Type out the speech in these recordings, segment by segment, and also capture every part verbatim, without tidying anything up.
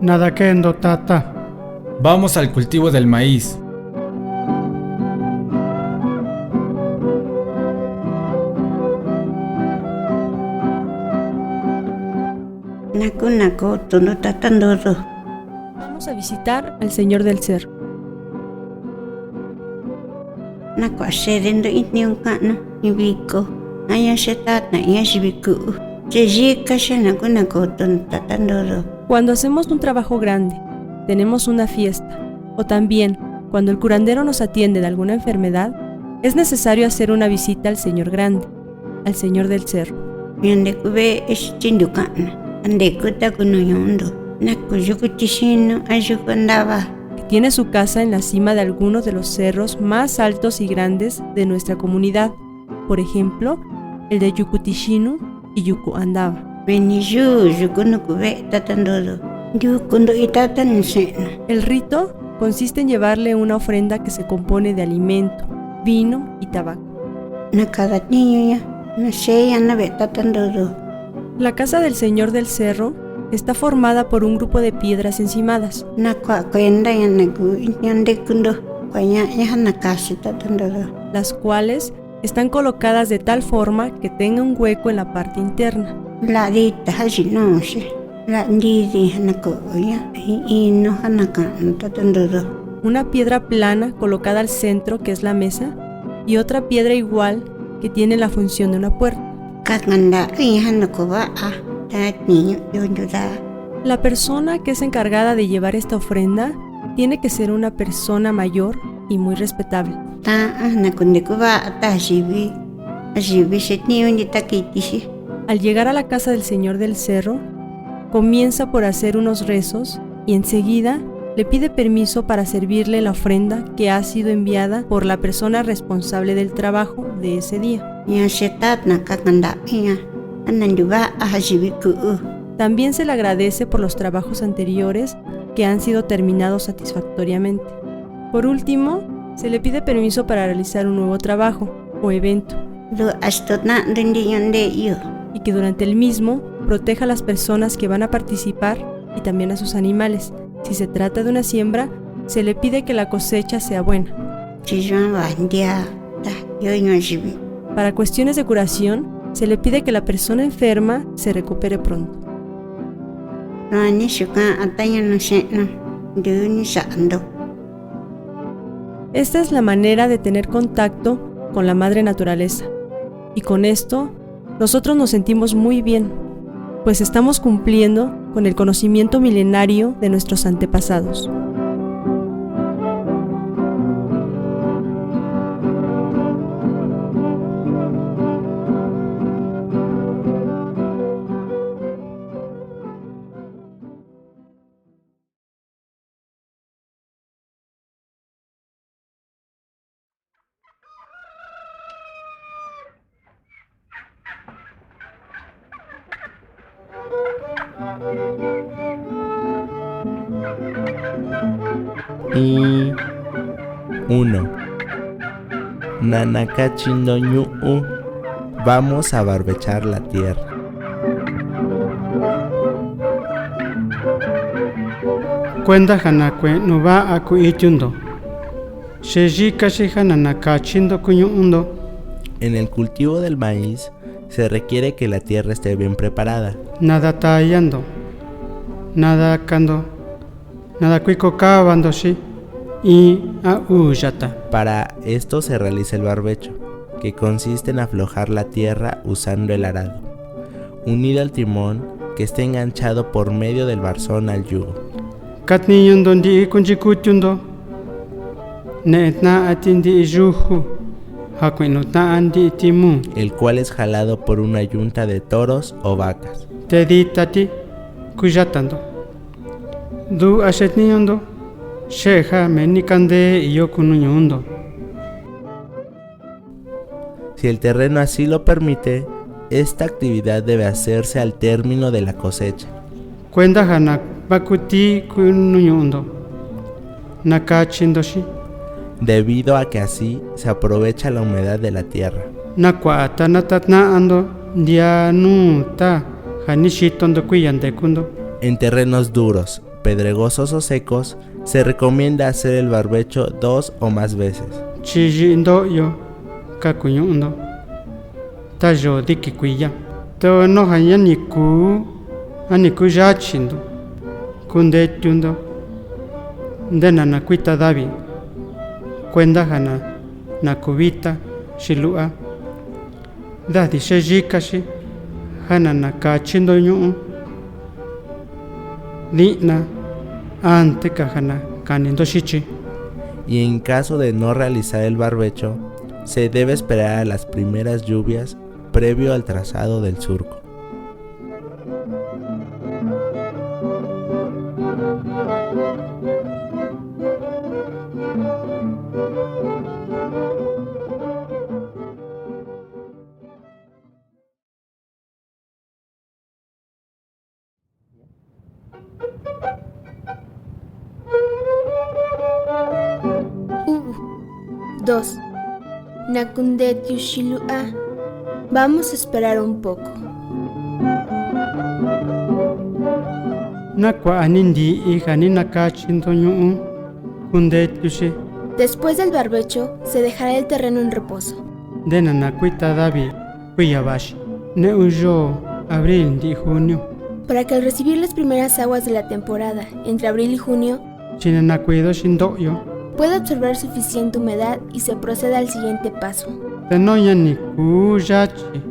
Nadakeendo, tata. Vamos al cultivo del maíz. Naku naku tunu tata ndodo. Vamos a visitar al Señor del Cerro. Nakuaxedendo in tniiñ ka'anu, in viko, aña xetatna in ayivi ku'u. Che yika xe naku naku tunu tata ndodo. Cuando hacemos un trabajo grande, tenemos una fiesta, o también cuando el curandero nos atiende de alguna enfermedad, es necesario hacer una visita al Señor Grande, al Señor del Cerro. Ñande kuve es chindu ka'na, ande kuta kuno ñondo, naku yuku tishino, ayuku andaba. Que tiene su casa en la cima de algunos de los cerros más altos y grandes de nuestra comunidad, por ejemplo, el de Yucutishinu y Yucuandaba. Vení yuu yuku nukuve tata ndodo, yuku ndo itata nusena. El rito consiste en llevarle una ofrenda que se compone de alimento, vino y tabaco. Na cada niño ya, na shea na ve tata ndodo. La casa del Señor del Cerro está formada por un grupo de piedras encimadas. Na kua cuenta ya na gu ñande kundo, kua ña ya na casi tata ndodo. Las cuales están colocadas de tal forma que tenga un hueco en la parte interna. La dita haji no she, la ndidi na ko ya, i no hana kan tata ndodo. Una piedra plana colocada al centro, que es la mesa, y otra piedra igual que tiene la función de una puerta. Kakanda i hana ko va a, ta niño yo ndoda. La persona que es encargada de llevar esta ofrenda tiene que ser una persona mayor y muy respetable. Ta na kunde ko va a ta yivi, yivi she niño ni ta kiti shi. Al llegar a la casa del Señor del Cerro, comienza por hacer unos rezos y enseguida le pide permiso para servirle la ofrenda que ha sido enviada por la persona responsable del trabajo de ese día. Ya she tatna kakanda ya, ana nduva a yivi ku'u. También se le agradece por los trabajos anteriores que han sido terminados satisfactoriamente. Por último, se le pide permiso para realizar un nuevo trabajo o evento. Du ashto na du ndi ñande yo. Y que durante el mismo proteja a las personas que van a participar y también a sus animales. Si se trata de una siembra, se le pide que la cosecha sea buena. Chi yo va ndia ta yo ño yivi. Para cuestiones de curación, se le pide que la persona enferma se recupere pronto. No ni shukan ataño no sheno, du ni shando. Esta es la manera de tener contacto con la madre naturaleza. Y con esto, nosotros nos sentimos muy bien, pues estamos cumpliendo con el conocimiento milenario de nuestros antepasados. Y uno. Nanakachindo ñu'u. Vamos a barbechar la tierra. Kuenda ja na kue'enu va'a ku itiundo. Xe yikaxi ja na nakachindo ku ñu'undo. En el cultivo del maíz se requiere que la tierra esté bien preparada. Nada tayando, nada kando, nada kuiko kavando xi in a uu yata. Para esto se realiza el barbecho, que consiste en aflojar la tierra usando el arado, unido al timón que esté enganchado por medio del barzón al yugo. Katniñundo ndi'i kunchikutiundo, ne'e tna'ati ndi'i yuju, ja kue'enu tna'a ndi'i timón. El cual es jalado por una yunta de toros o vacas. Te ditati kuyatando. Du a xetniñundo, xe'e ja meni kandee iyo ku nu ñuundo. Si el terreno así lo permite, esta actividad debe hacerse al término de la cosecha. Kuenda ja na vakutii ku nu ñuundo, na kachindo xi. Debido a que así se aprovecha la humedad de la tierra. Na kua'a ta na tatna'ando ndiaa nuu ta ja ni xitondo kuiya ndekundo. En terrenos duros, pedregosos o secos, se recomienda hacer el barbecho dos o más veces. Chi yi'i ndo'yo ka ku ñu'undo ta yoo diki kuiya. Te no ja ña ni kuu, a ni ku yachindo, kundeetiundo nde na na kuita davi, kuenda ja na na ku vita xilu'a. Dadi xe yikaxi ja na na kachindo ñu'u di'na, antes ka ja na kanindo xichi. Y en caso de no realizar el barbecho, se debe esperar a las primeras lluvias previo al trazado del surco. Uh, dos. Na kundeetiuxilu'a. Vamos a esperar un poco. Na kua'a ni ndi'i ja ni na kachindo ñu'u kundeetiuxi. Después del barbecho, se dejará el terreno en reposo. Nde na na kuita davi kuiya vaxi, ne'u yoo abril ndi'i junio. Para que al recibir las primeras aguas de la temporada, entre abril y junio, chi na na kuidoxi ndo'yo, pueda absorber suficiente humedad y se proceda al siguiente paso. Te no ña ni kuu yachi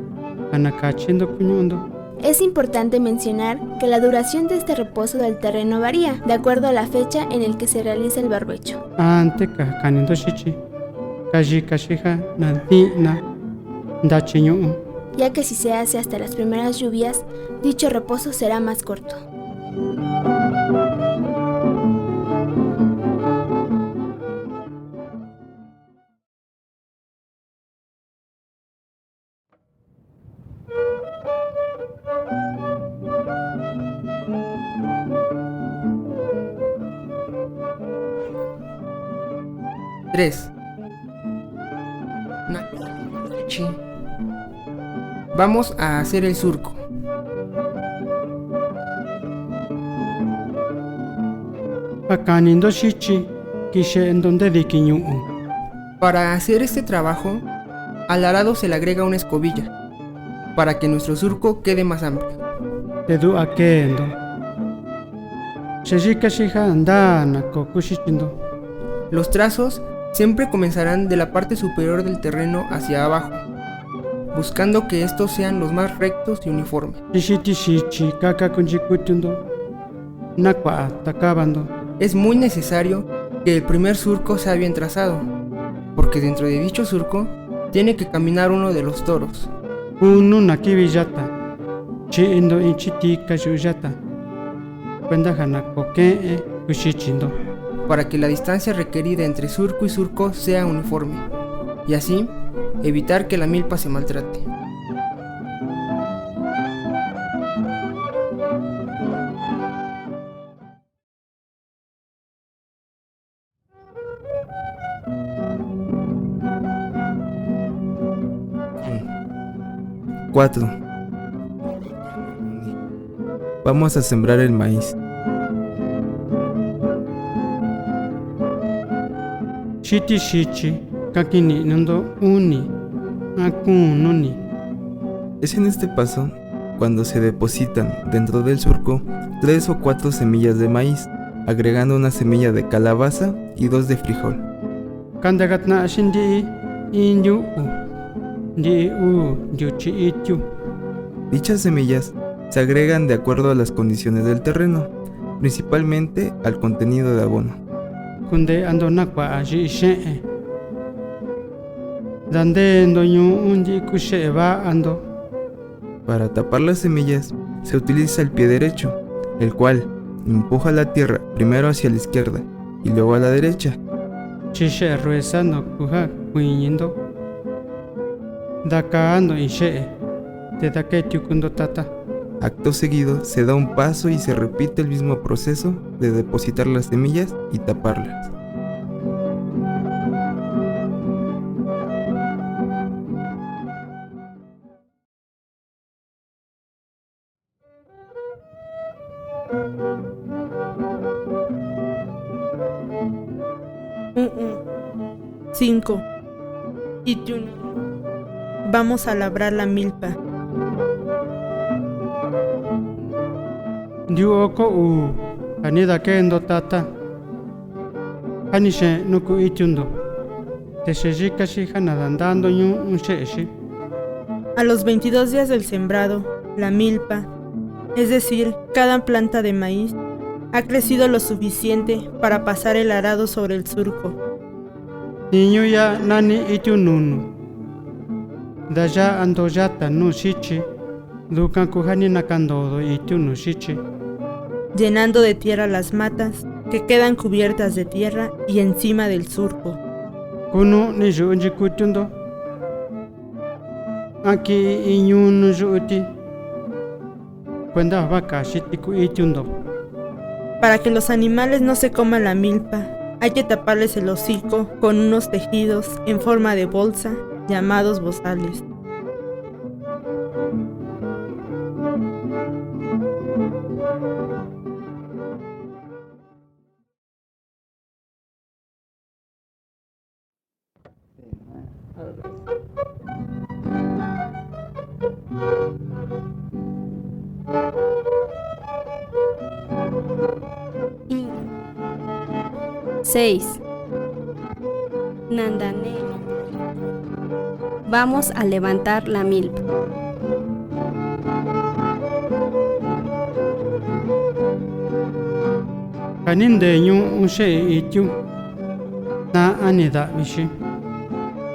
ja na kachindo ku ñu'undo. Es importante mencionar que la duración de este reposo del terreno varía de acuerdo a la fecha en el que se realiza el barbecho. Antes ka ja kanindo xichi, ka yikaxi ja na di'na ndachi ñu'u. Ya que si se hace hasta las primeras lluvias, dicho reposo será más corto. Tres. Na-, chi. Vamos a hacer el surco. Ja kanindo xichi kixe'endo nde diki ñu'u. Para hacer este trabajo, al arado se le agrega una escobilla, para que nuestro surco quede más amplio. Te du'a keendo. Xe yikaxi ja ndaa na ko kuxichindo. Los trazos siempre comenzarán de la parte superior del terreno hacia abajo, buscando que estos sean los más rectos y uniformes. Xixiti xichi ka ka kunchikutiundo na kua'a ta kavando. Es muy necesario que el primer surco sea bien trazado, porque dentro de dicho surco tiene que caminar uno de los toros. Kunu na kivi yata, chi'indo in chitika yu'u yata, kuenda ja na ko ke'en kuxichindo. Para que la distancia requerida entre surco y surco sea uniforme, y así evitar que la milpa se maltrate. Cuatro. Vamos a sembrar el maíz. Xiti xichi ka kini'nindo uni a kunu ni. Es en este paso cuando se depositan dentro del surco tres o cuatro semillas de maíz, agregando una semilla de calabaza y dos de frijol. Ka ndagatna'axi ndi'i in ndiu'u, ndi'i uu ndiuchi itiu. Dichas semillas se agregan de acuerdo a las condiciones del terreno, principalmente al contenido de abono. Kunde'ando na kua'a yi'i xe'en. Dandeendo ñu'u ndi'i ku xe'e va'ando. Para tapar las semillas se utiliza el pie derecho, el cual empuja la tierra primero hacia la izquierda y luego a la derecha. Chi xe'e ruesando ku ja kuiñindo, dakaando in xe'e, te dakeetiukundo tata. Acto seguido se da un paso y se repite el mismo proceso de depositar las semillas y taparlas. U'u. Cinco. Itiuno. Vamos a labrar la milpa. Ndiu oko uu ja ni dakeendo tata ja ni xe'enu ku itiundo, te xe'yikaxi ja na dandaando ñu'u xe'exi. A los veintidós días del sembrado, la milpa, es decir, cada planta de maíz, ha crecido lo suficiente para pasar el arado sobre el surco. Niñu ya nani itiununu. Daya'ando yata nuu xichi, dukan ku ja ni nakandoodo itiu nuu xichi. Llenando de tierra las matas que quedan cubiertas de tierra y encima del surco. Kunu ni yu'u nchikutiundo. Aquí iñunu yu'uti. Cuenta va kaxi tiku itiundo. Para que los animales no se coman la milpa, hay que taparles el hocico con unos tejidos en forma de bolsa llamados bozales. Seis. Nandane. Vamos a levantar la milpa. Ja ni ndee ñu'u xe'e itiu, tna'a ni da'avixi.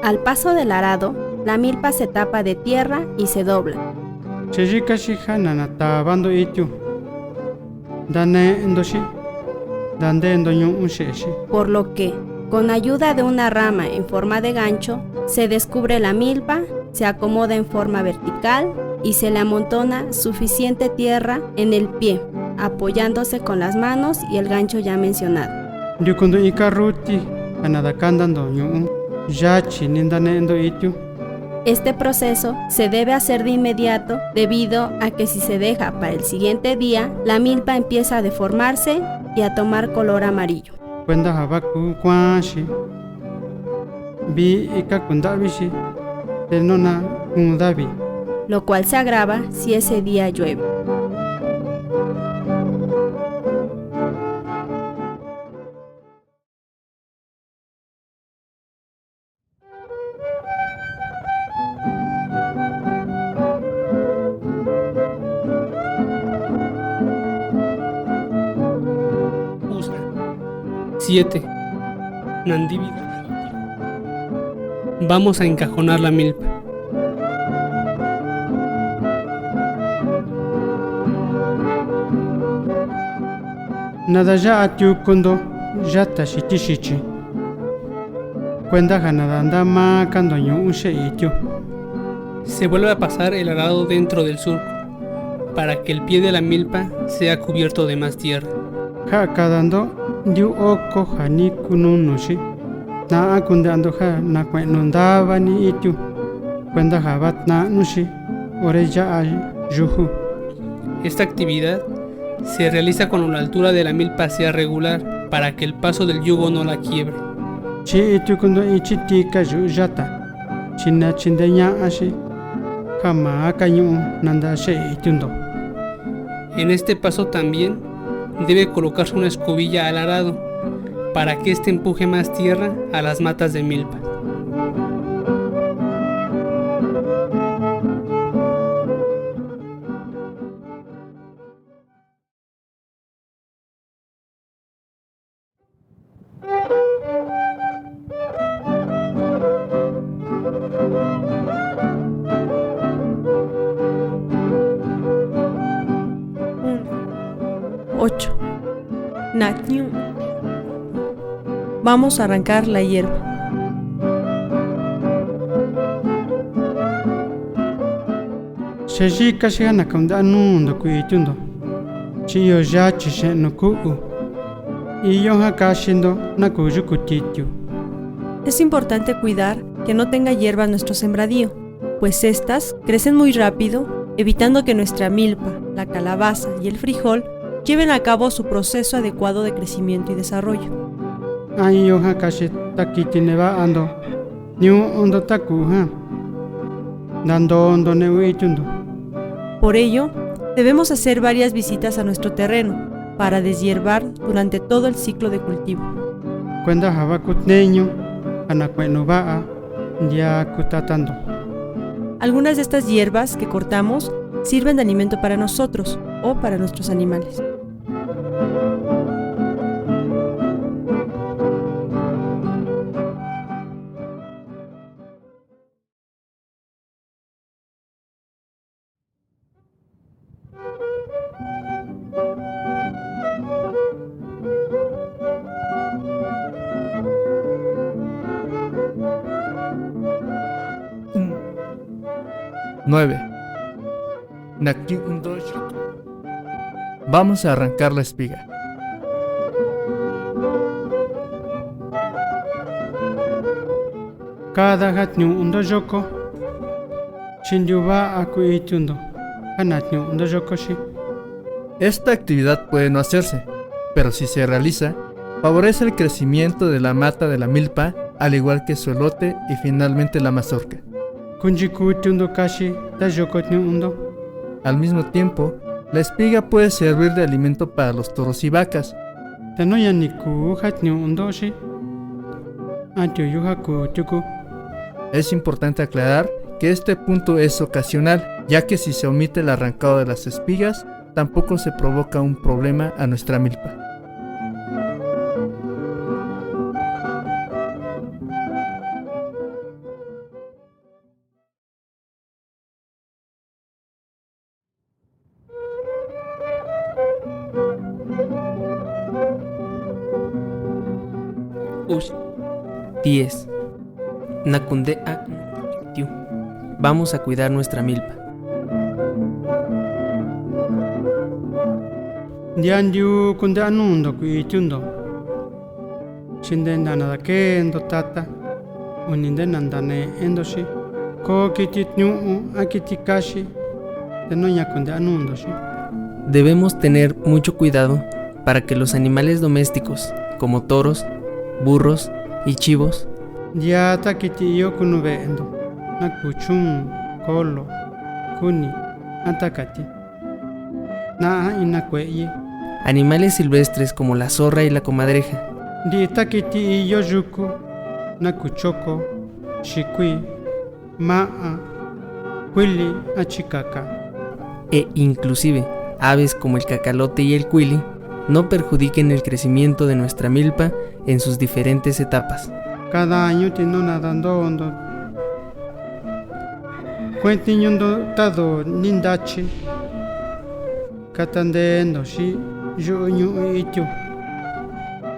Al paso del arado, la milpa se tapa de tierra y se dobla. Xe'yikaxi ja na natavando itiu, dane'endoxi, dandeendo ñu'u xe'exi. Por lo que, con ayuda de una rama en forma de gancho, se descubre la milpa, se acomoda en forma vertical y se le amontona suficiente tierra en el pie, apoyándose con las manos y el gancho ya mencionado. Ndiukundo in karruti ja na dakandando ñu'u, yachi ni ndane'endo itiu. Este proceso se debe hacer de inmediato debido a que si se deja para el siguiente día, la milpa empieza a deformarse y a tomar color amarillo. Cuenta ja va kuu kuaanxi, vi ika kunda'avixi, te nona kun davi. Lo cual se agrava si ese día llueve. Siete. Nandivida. Vamos a encajonar la milpa. Nadaya'a tiukundo yata xiti xichi. Cuenta ja na dandaa maa kando ñu'u xe'e itiu. Se vuelve a pasar el arado dentro del surco, para que el pie de la milpa sea cubierto de más tierra. Ja kadando ndiu oko ja ni kununuxi, tna'a kunde'eando ja na kue'enu ndava ni itiu, cuenta ja va tna'nuxi ore ya'a yuju. Esta actividad se realiza cuando la altura de la milpa sea regular para que el paso del yugo no la quiebre. Chi itiu kundo in chitika yu'u yata, chi na chindee ña'axi ja maa ka ñu'u nandaa xe'e itiundo. En este paso también debe colocarse una escobilla al arado para que éste empuje más tierra a las matas de milpa. Uno. Ocho. Natniu. Vamos a arrancar la hierba. Xe'yikaxi ja na kunde'eanundo ku itiundo, chi io yachi xe'enu ku'u. Io ja kaxindo na ku yuku titiu. Es importante cuidar que no tenga hierba nuestro sembradío, pues estas crecen muy rápido, evitando que nuestra milpa, la calabaza y el frijol lleven a cabo su proceso adecuado de crecimiento y desarrollo. Año ja kaxi ta kiti neva'ando, ñu'undo ta kuu ja ndandoondo ne'u itiundo. Por ello, debemos hacer varias visitas a nuestro terreno para deshiervar durante todo el ciclo de cultivo. Kuenda ja vaa kutneeñu ja na kue'enu va'a ndiaa kutatando. Algunas de estas hierbas que cortamos sirven de alimento para nosotros o para nuestros animales. Nueve. Naktiundo. Vamos a arrancar la espiga. Kada ja tniu'undo yoko, xi ndiuva'a ku itiundo ja na tniu'undo yoko xi. Esta actividad puede no hacerse, pero si se realiza, favorece el crecimiento de la mata de la milpa, al igual que su elote y finalmente la mazorca. Kunchikutiundo kaxi ta yoko tniu'undo. Al mismo tiempo, la espiga puede servir de alimento para los toros y vacas. Te nuu ña ni kuu ja tniu'undo xi, atiuu ja kuu tiuku. Es importante aclarar que este punto es ocasional, ya que si se omite el arrancado de las espigas, tampoco se provoca un problema a nuestra milpa. Ush. Diez. Nakunde'a. Vamos a cuidar nuestra milpa. Ndiaa ndiuu kunde'anuundo ku itiundo. Xi ndee na dakeendo tata, o ni ndee na ndane'endo xi. Koo kiti tniu'u a kiti kaxi, te nuu ña kunde'anuundo xi. Debemos tener mucho cuidado para que los animales domésticos, como toros, burros y chivos, ndiaa ta kiti io ku nuuve'endo, na ku chun, kolo, kuni, a ta kati. Na'a ina kue'eyi. Animales silvestres como la zorra y la comadreja. Ndi'i ta kiti io yuku, na ku choko, xikui, ma'a, kuili, a chikaka. E inclusive aves como el cacalote y el cuili no perjudiquen el crecimiento de nuestra milpa en sus diferentes etapas. Cada año ti nuu na dandoondo, kueetniiñundo ta doo ni ndachi, katandeendo xi yu'u ñu'u itiu,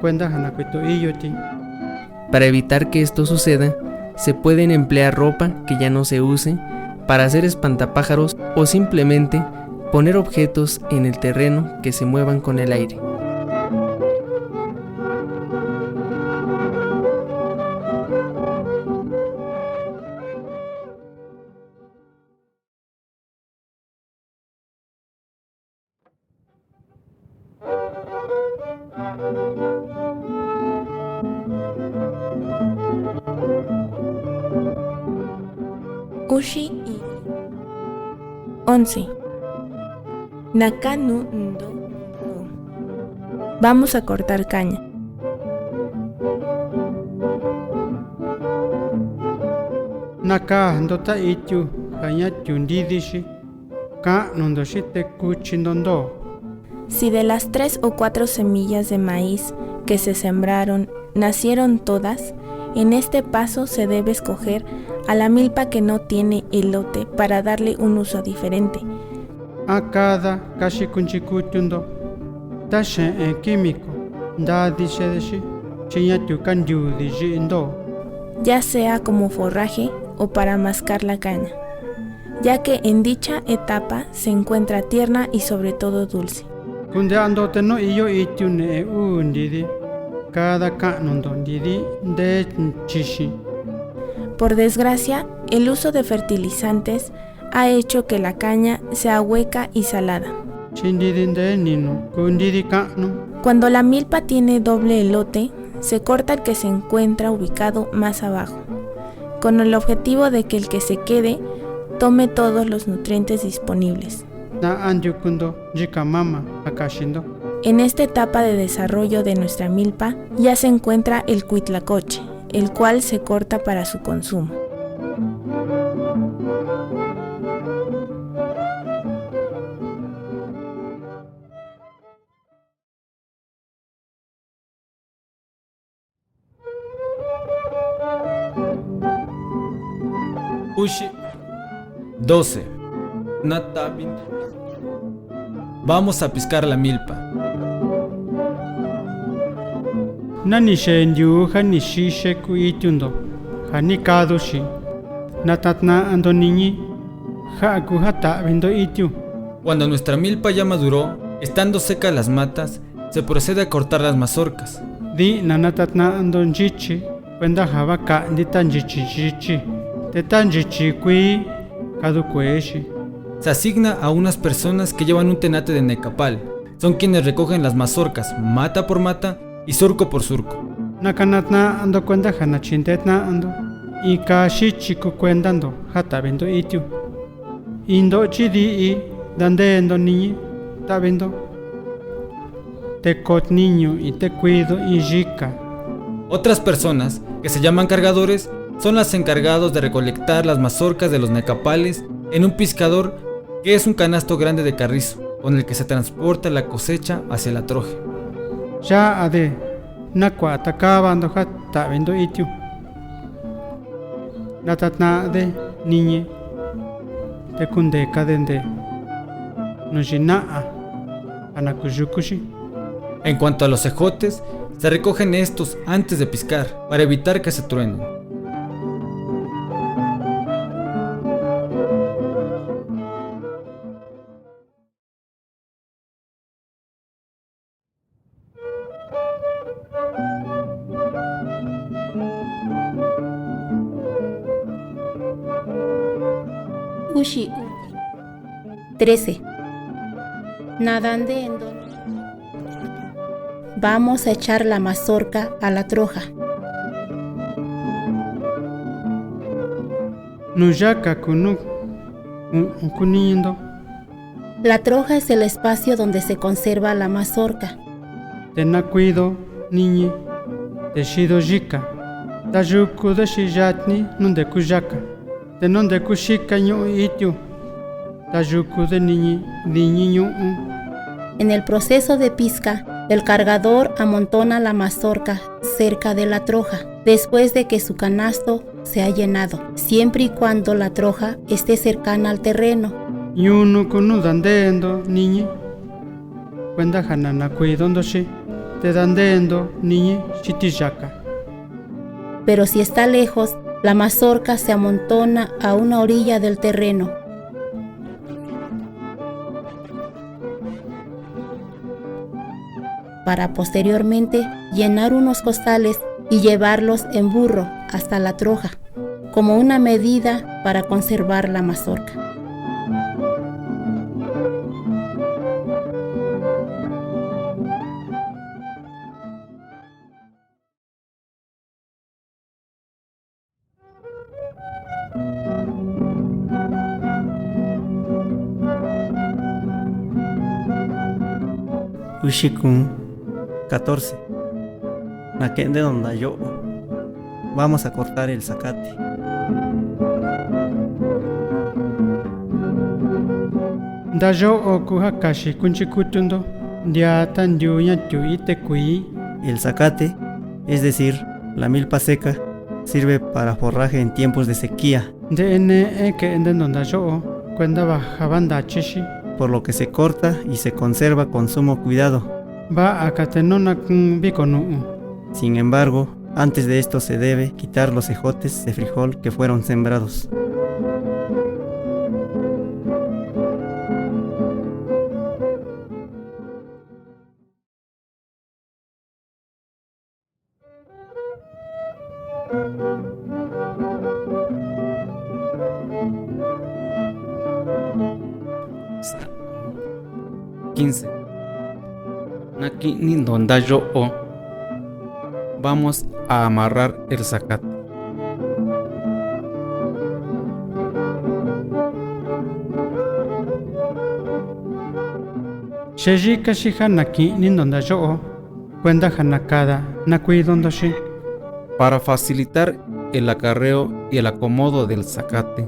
kuenda ja na kuitu io ti. Para evitar que esto suceda, se pueden emplear ropa que ya no se use para hacer espantapájaros o simplemente poner objetos en el terreno que se muevan con el aire. Uxi i. Once. Nakanu ndo. Vamos a cortar caña. Nakajndo ta itiu ja ñatiu ndidixi, ka'nundo xi te kuchindo ndoo. Si de las tres o cuatro semillas de maíz que se sembraron nacieron todas, en este paso se debe escoger a la milpa que no tiene elote para darle un uso diferente. A kada kaxi kunchikutiundo, ta xe'en químico ndadixedexi, xi ñatiu ka ndiudi yi'i ndoo. Ya sea como forraje o para mascar la caña, ya que en dicha etapa se encuentra tierna y sobre todo dulce. Kunde'ando te nuu io itiu ne'e uu ndidi, kada ka'nundo ndidi ndee chixi. Por desgracia, el uso de fertilizantes ha hecho que la caña sea hueca y salada. Xi ndidi ndee ninu ku ndidi ka'nu. Cuando la milpa tiene doble elote, se corta el que se encuentra ubicado más abajo, con el objetivo de que el que se quede tome todos los nutrientes disponibles. Na'a ndiukundo nyikamama ja kaxindo. En esta etapa de desarrollo de nuestra milpa ya se encuentra el cuitlacoche, el cual se corta para su consumo. Uxi. Doce. Natabin. Vamos a piscar la milpa. Nani xe'e ndiuu ja ni xixe ku itiundo ja ni kaduxi, natatna'ando niñi, ja ku ja ta'avindo itiu. Cuando nuestra milpa ya maduró, estando secas las matas, se procede a cortar las mazorcas. Di'na natatna'ando nyichi kuenda ja vaa ka'ndi ta nyichi yichi, te ta nyichi kuii kadu kueexi. Se asigna a unas personas que llevan un tenate de necapal. Son quienes recogen las mazorcas, mata por mata y surco por surco. Na kanatna'ando kuenda ja na chindeetna'ando in kaa yichi ku kuendando ja ta'avindo itiu. In ndochi di'i dandeendo niñi ta'avindo. Te kotniñu in te kuido in yika. Otras personas, que se llaman cargadores, son las encargados de recolectar las mazorcas de los necapales en un piscador, que es un canasto grande de carrizo, con el que se transporta la cosecha hacia la troja. Ya'ade nakua'a takaavando ja ta'avindo itiu. Natatna'ade niñi te kundeekade ndee nuu yiina'a ja na kuyukuxi. En cuanto a los ejotes, se recogen estos antes de piscar, para evitar que se truenen. Uxi. Trece. Nadandeendo. Vamos a echar la mazorca a la troja. Nuyaka kunu, un, un kunindo. La troja es el espacio donde se conserva la mazorca. Te na kuido niñi, te xido yika, tayukude xi yatni nuu ndeku yaka, te nuu ndeku xika ñu'u itiu, tayukude niñi diñi ñu'u. En el proceso de pisca, el cargador amontona la mazorca cerca de la troja, después de que su canasto se ha llenado, siempre y cuando la troja esté cercana al terreno. Ñunu kunu dandeendo niñi, kuenda ja na na kuidondo xi, te dandeendo niñi xiti yaka. Pero si está lejos, la mazorca se amontona a una orilla del terreno para posteriormente llenar unos costales y llevarlos en burro hasta la troja, como una medida para conservar la mazorca. Uxi kuun, catorce. Nake'endendo ndayo'o. Vamos a cortar el zacate. Ndayo'o ku ja kaxi ku nchikutiundo ndiaa ta ndiuu ña tiu'ui te kuii. El zacate, es decir, la milpa seca, sirve para forraje en tiempos de sequía. Nde'e ne'e ke'endendo ndayo'o kuenda va ja vaa ndachixi. Por lo que se corta y se conserva con sumo cuidado. Va'a ka te nuu na kuun viko nu'u. Sin embargo, antes de esto se debe quitar los ejotes de frijol que fueron sembrados. Quince. Naki'inindo ndayo'o. vamos a amarrar el zacate. Xeyiikaxi ja na ki'inindo nda'a yo'o kuenda ja na kada na kuidondo xi. Para facilitar el acarreo y el acomodo del zacate,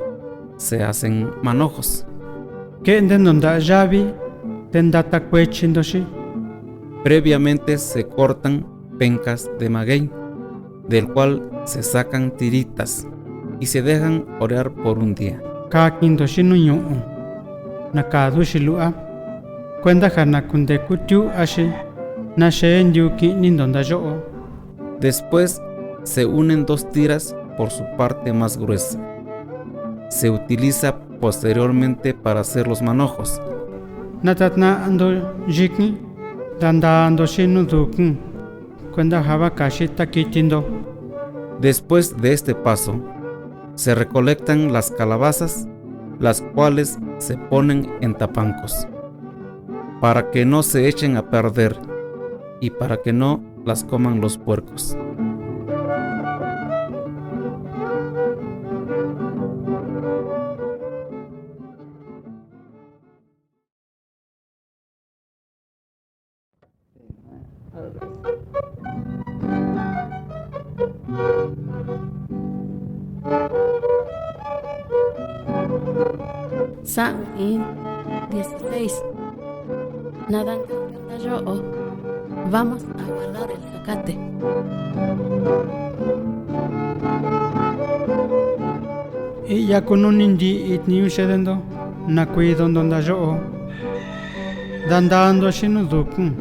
se hacen manojos. Ke'endendo nda'a yavi te ndatakuechindo xi. Previamente se cortan pencas de maguey, del cual se sacan tiritas y se dejan orear por un día. Kakindo xi nuu ñu'u, na kadu xi lu'a, kuenda ja na kundeku tiu'u axi na xeendiu ki'inindo nda'a yo'o. Después se unen dos tiras por su parte más gruesa. Se utiliza posteriormente para hacer los manojos. Na tatna'ando yikin, dandaando xi nuu dukin, kuenda ja vakaxi takitindo. Después de este paso, se recolectan las calabazas, las cuales se ponen en tapancos, para que no se echen a perder y para que no las coman los puercos. San in dieciséis. Nadan yo. Vamos a guardar el zacate. I'ya ku nuu ni ndi'i tniiñu xe'edendo, na kuidondo nda'a yo'o, dandaando xi nuu dukin.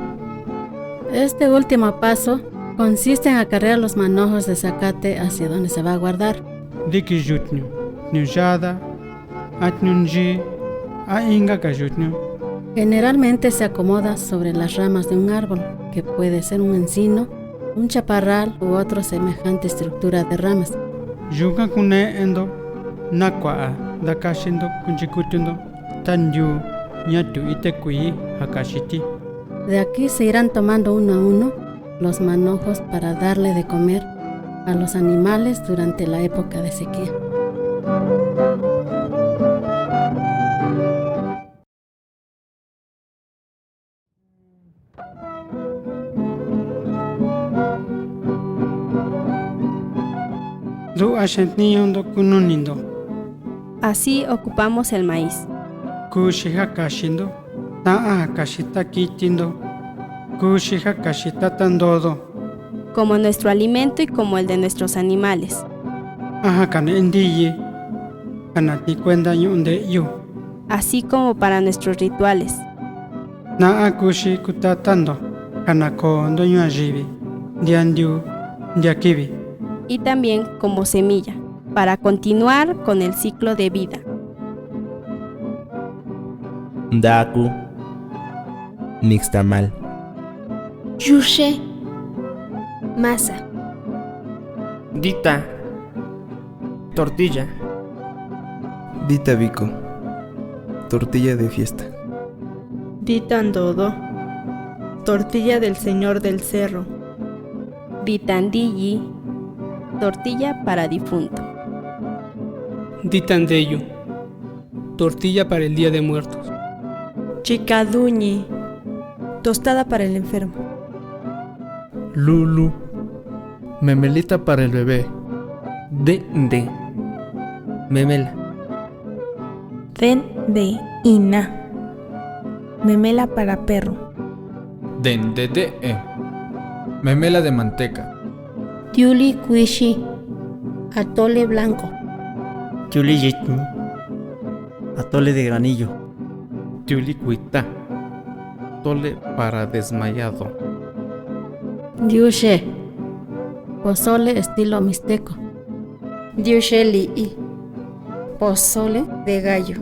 Este último paso consiste en acarrear los manojos de zacate hacia donde se va a guardar. Diki yutniu, tniu yada, a tniu nyi, a inga ka yutniu. Generalmente se acomoda sobre las ramas de un árbol, que puede ser un encino, un chaparral u otro semejante estructura de ramas. Yuka kune'endo na kua'a dakaxindo kunchikutiundo tandiu ñatiu ite kuii ja kaxiti. De aquí se irán tomando uno a uno los manojos para darle de comer a los animales durante la época de sequía. Du'a xeetniiñundo ku nunindo. Así ocupamos el maíz. Kuxi ja kaxindo, ta'a ja kaxi takitindo, kuxi ja kaxi tatandoodo. Como nuestro alimento y como el de nuestros animales. A ja kane'e ndiyi, ja na tnii kuenda ñu'u nde'yu. Así como para nuestros rituales. Na'a kuxi ku tatando, ja na koondo ñuayivi, ndiandiu, ndiakivi. Y también como semilla, para continuar con el ciclo de vida. Ndaku, nixtamal. Yuxe, masa. Dita, tortilla. Dita Vico, tortilla de fiesta. Dita Ndodo, tortilla del señor del cerro. Dita Ndiyi, tortilla para difunto. Dita Ndeyu, tortilla para el día de muertos. Chikaduñi, tostada para el enfermo. Lulu, memelita para el bebé. Dende, memela. Dende, ina, memela para perro. Dende de, memela de manteca. Tiuli kuixi, atole blanco. Tiuli yitni, atole de granillo. Tiuli kuita, atole para desmayado. Ndiuxe, pozole estilo mixteco. Ndiuxe li'i, pozole de gallo.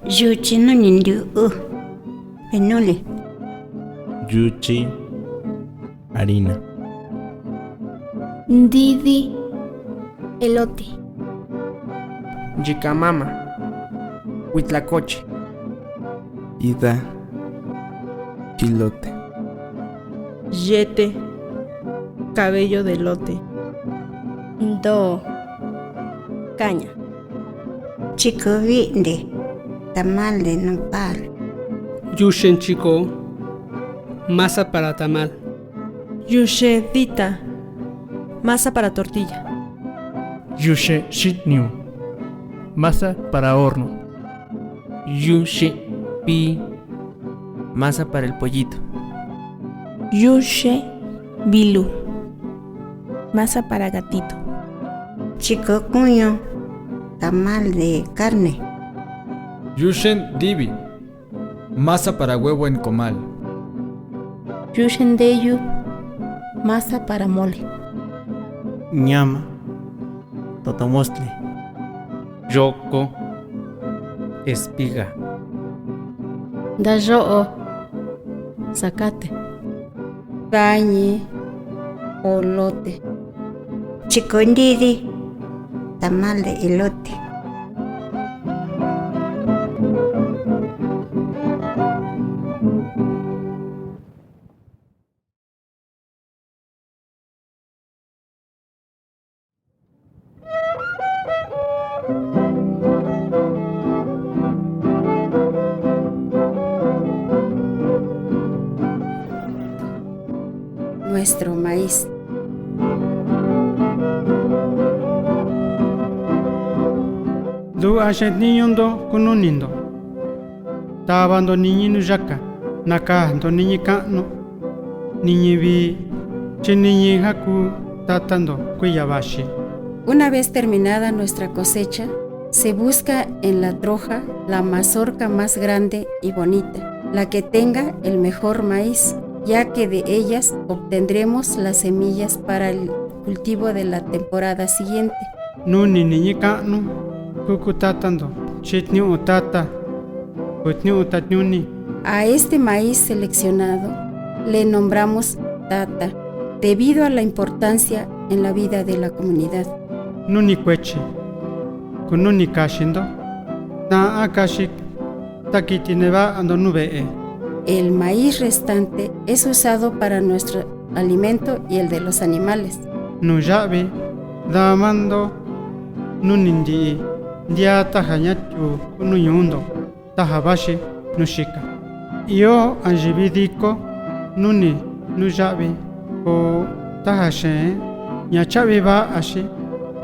Yuchi nuni ndiu'u, penule. Yuchi, harina. Ndidi, elote. Yikamama, huitlacoche. Ida, chilote. Yete, cabello de elote. Ndoo, caña. Chiko vi'nde, tamal de nopal. Yuxen chiko, masa para tamal. Yuxe dita, masa para tortilla. Yuxe xitniu, masa para horno. Yuxe pi, masa para el pollito. Yuxe bilu, masa para gatito. Chiko cuño, tamal de carne. Yuxen divi, masa para huevo en comal. Yuxen deyu, masa para mole. Ñama, totomostle. Yoko, espiga. Dayo'o, zacate. Bañi, olote. Chiko ndidi, tamal de elote. Nuestro maíz. Du'a xeetniiñundo ku nunindo. Tavando niñi nuyaka, na kaajndo niñi ka'anu, niñi vii, chi niñi ja ku tatando kuiya vaxi. Una vez terminada nuestra cosecha, se busca en la troja la mazorca más grande y bonita, la que tenga el mejor maíz, ya que de ellas obtendremos las semillas para el cultivo de la temporada siguiente. Nuni niñi ka'anu ku ku tatando, xi tniu'u tata ku tniu'u tatniuni. A este maíz seleccionado le nombramos tata, debido a la importancia en la vida de la comunidad. Nuni kuechi ku nuni kaxindo, tna'a kaxi ta kiti neva'ando nuve'e. El maíz restante es usado para nuestro alimento y el de los animales. Nuya'vi damando nuni ndi'i ndiaa taja ñatiu ku nuñuundo, taja vaxi nuxika. Io ayivi diko nuni nuya'vi ko taja xeen ña cha'vi va'axi,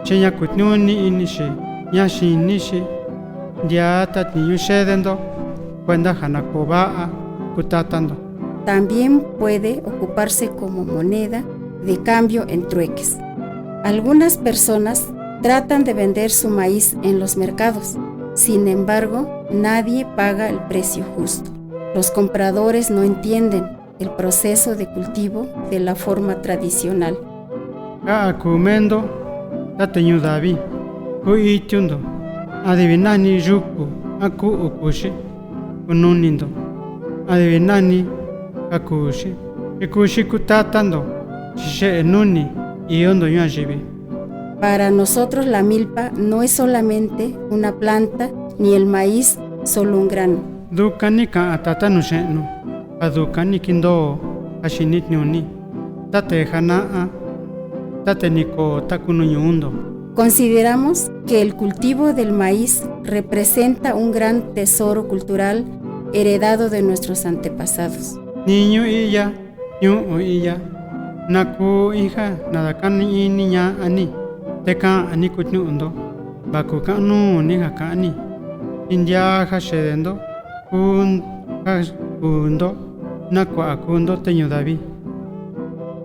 chi ña kutniuni inixi, ña xinixi ndiaa tatniñu xeedendo kuenda ja na ko va'a ku tatando. También puede ocuparse como moneda de cambio en trueques. Algunas personas tratan de vender su maíz en los mercados. Sin embargo, nadie paga el precio justo. Los compradores no entienden el proceso de cultivo de la forma tradicional. Ka'a ku meendo ta te ñu'u davi, ku itiundo, a divi nani yuku a ku'u kuxi ku nunindo, a divi nani ka kuxi, chi kuxi ku tatando, chi xe'e nuni iondo ñuayivi. Para nosotros la milpa no es solamente una planta ni el maíz solo un grano. Dukan ni ka'an tata nuxe'enu, ja dukan ni kindoo ja xinitniuni, ta te jana'a, ta te ni koo ta ku nuñuundo. Consideramos que el cultivo del maíz representa un gran tesoro cultural heredado de nuestros antepasados. Niñu iya, ñu'u iya, na kuu in ja na dakani ini ña'a ni, te ka'an ni ku tniu'undo, va ku ka'an nuu ni ja ka'an ni, chi ndiaa ja xeedendo ku ja kuundo, na kua'a kuundo te ñu'u davi,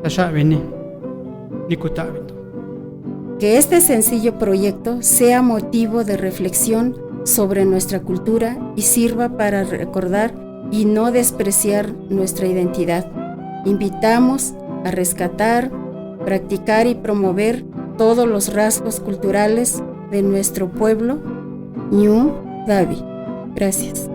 ta xa'vi ni, ni ku ta'vindo. Que este sencillo proyecto sea motivo de reflexión sobre nuestra cultura y sirva para recordar y no despreciar nuestra identidad. Invitamos a rescatar, practicar y promover todos los rasgos culturales de nuestro pueblo, Ñu'u Davi. Gracias.